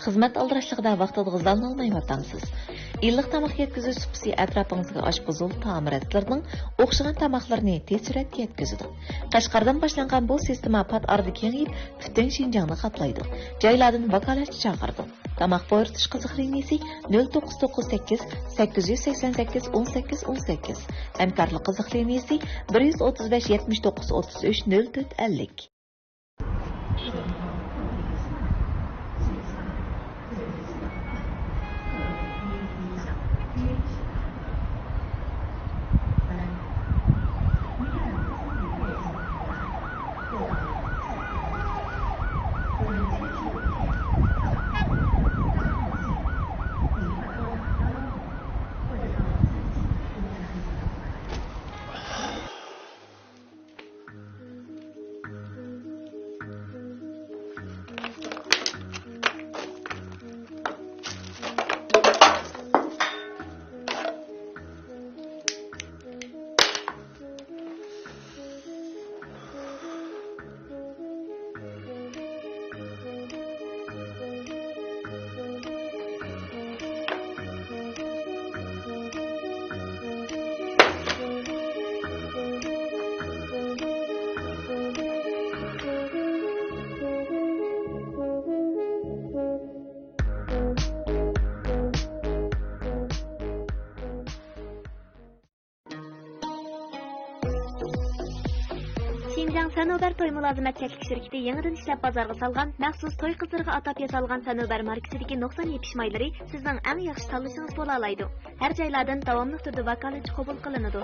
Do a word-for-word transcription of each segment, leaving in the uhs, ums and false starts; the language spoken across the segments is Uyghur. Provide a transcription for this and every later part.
خىزمەت ئالدىراشلىقىدا ۋاقتىدا غىزالىنالمايۋاتامسىز؟ ئىللىق تاماق يەتكۈزۈش سۇپىسى ئەتراپىڭىزدىكى ئاشپۇزۇل، تامىرەتلەرنىڭ ئوخشىغان تاماقلىرىنى تېز سۈرئەتتە يەتكۈزىدۇ. قەشقەردىن باشلانغان بۇ سىستېما پات ئارىدا كېڭىيىپ، پۈتۈن شىنجاڭنى قاپلايدۇ. جايلاردىن ۋاكالەتچى چاقىرىدۇ. تاماق بۇيرۇتۇش قىزىق لىنىيىسى: نۆل توققۇز توققۇز سەككىز، سەككىز يۈز سەكسەن سەككىز، ئون سەككىز، ئون سەككىز. ھەمكارلىق قىزىق لىنىيىسى: بىر يۈز ئوتتۇز بەش، يەتمىش توققۇز، ئوتتۇز ئۈچ، نۆل تۆت، ئەللىك. شىنجاڭ سەنۇبەر توي مۇلازىمەت چەكلىك شىركىتى يېڭىدىن ئىشلەپ بازارغا سالغان مەخسۇس توي قىزلىرىغا ئاتاپ ياسالغان سەنۇبەر ماركىسىدىكى نۇقسان يېپىش مايلىرى سىزنىڭ ئەڭ ياخشى تاللىشىڭىز بولالايدۇ. ھەر جايلاردىن داۋاملىق تۈردە ۋاكالەتچى قوبۇل قىلىنىدۇ.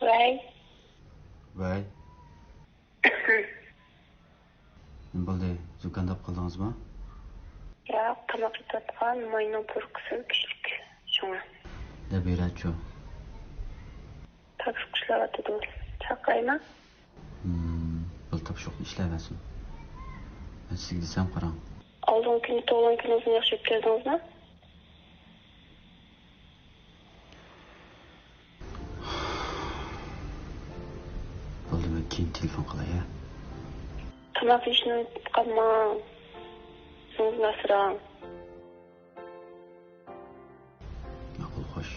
ۋەي. ۋەي. نېمە بولدى؟ زۇكامداپ قالدىڭىزمۇ؟ ياق، تاماق يېتىۋاتقان، ماينىڭ پۇرىقى سەل كۈچلۈك، شۇڭا. دەپ بېرەچۇ. تاپشۇرۇق ئىشلەۋاتىدۇ. چاقىرايمۇ؟ ھىم، بىر تاپشۇرۇقنى ئىشلەۋەرسۇن. مەن سىزگە دېسەم قاراڭ. ئالدىنقى كۈنى تۇغۇلغان كۈنىڭىزنى ياخشى ئۆتكۈزدىڭىزمۇ؟ بولدى، مەن كېيىن تېلېفون قىلاي، ھە؟ تاماق يېيىشنى ئۇنتۇپ قالماڭ. ئۆزىڭىزنى ئاسراڭ. ماقۇل، خوش.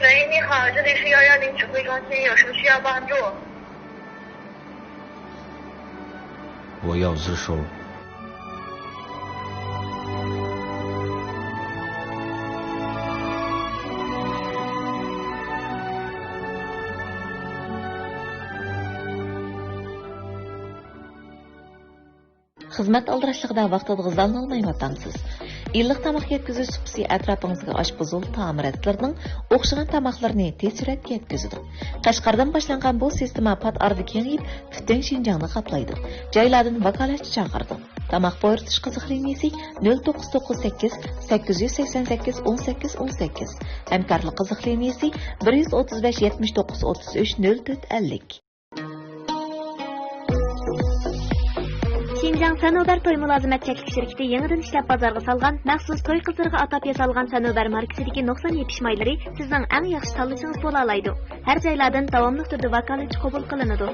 喂，你好，这里是幺幺零指挥中心，有什么需要帮助？我要自首。 خىزمەت ئالدىراشلىقىدا ۋاقتىدا غىزالىنالمايۋاتامسىز؟ ئىللىق تاماق يەتكۈزۈش سۇپىسى ئەتراپىڭىزدىكى ئاشپۇزۇل، تائامرەتلىرىنىڭ ئوخشىغان تاماقلىرىنى تېز سۈرئەتتە يەتكۈزىدۇ. قەشقەردىن باشلانغان بۇ سىستېما پات ئارىدا كېڭىيىپ، پۈتۈن شىنجاڭنى قاپلايدۇ. جايلاردىن ۋاكالەتچى چاقىرىدۇ. تاماق بۇيرۇتۇش قىزىق لىنىيىسى: نۆل توققۇز توققۇز سەككىز، سەككىز يۈز سەكسەن سەككىز، ئون سەككىز ئون سەككىز. ھەمكارلىق قىزىق لىنىيىسى: بىر يۈز ئوتتۇز بەش، يەتمىش توققۇز، ئوتتۇز ئۈچ، نۆل تۆت، ئەللىك. شىنجاڭ سەنۇبەر توي مۇلازىمەت چەكلىك شىركىتى يېڭىدىن ئىشلەپ بازارغا سالغان مەخسۇس توي قىزلىرىغا ئاتاپ ياسالغان سەنۇبەر ماركىسىدىكى نۇقسان يېپىش مايلىرى سىزنىڭ ئەڭ ياخشى تاللىشىڭىز بولالايدۇ. ھەر جايلاردىن داۋاملىق تۈردە ۋاكالەتچى قوبۇل قىلىنىدۇ.